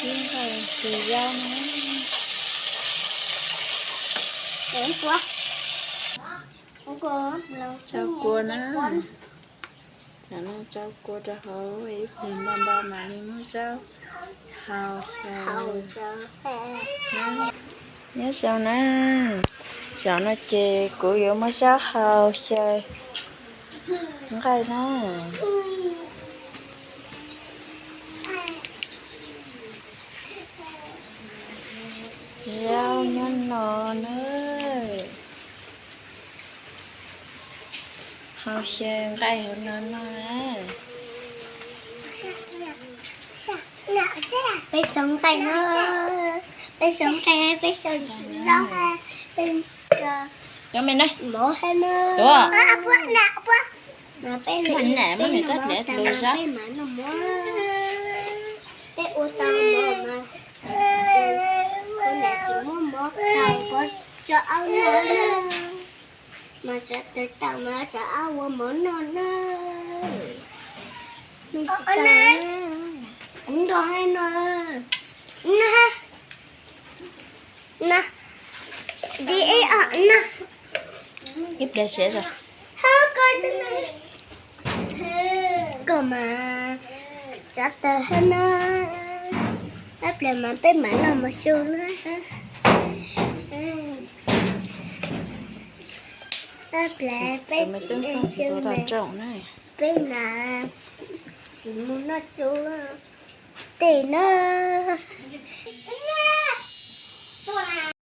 Ib nqaij tus zaub na. Tsau kua na. Tsam no tsau kua rau hauv ib pliag nto nto mam li muab zaub hau xyaw. Nyob zoo na, zaum no ces kuv yuav muab zaub hau xyaw nqaij na. Zaub nyob no na. Hau xyaw nqaij hauv no no na. Peb xyaw nqaij no, peb xyaw nqaij, peb xyaw zaub, peb xyaw mov hab no. Peb ua tau mov mas, kuv nam tsis muab mov tau, kuv tso aub noj na. Mas tsav tawm tau mas tsav aub ua mov noj na. Kuv nrog hab no. Na, na, di ib os na. Ib pliag siav os. Koj mas tsav tawm hab na. Ib pliag mas peb mam noj mov su na. Ib pliag peb, peb mas tsis mus noj su tej na.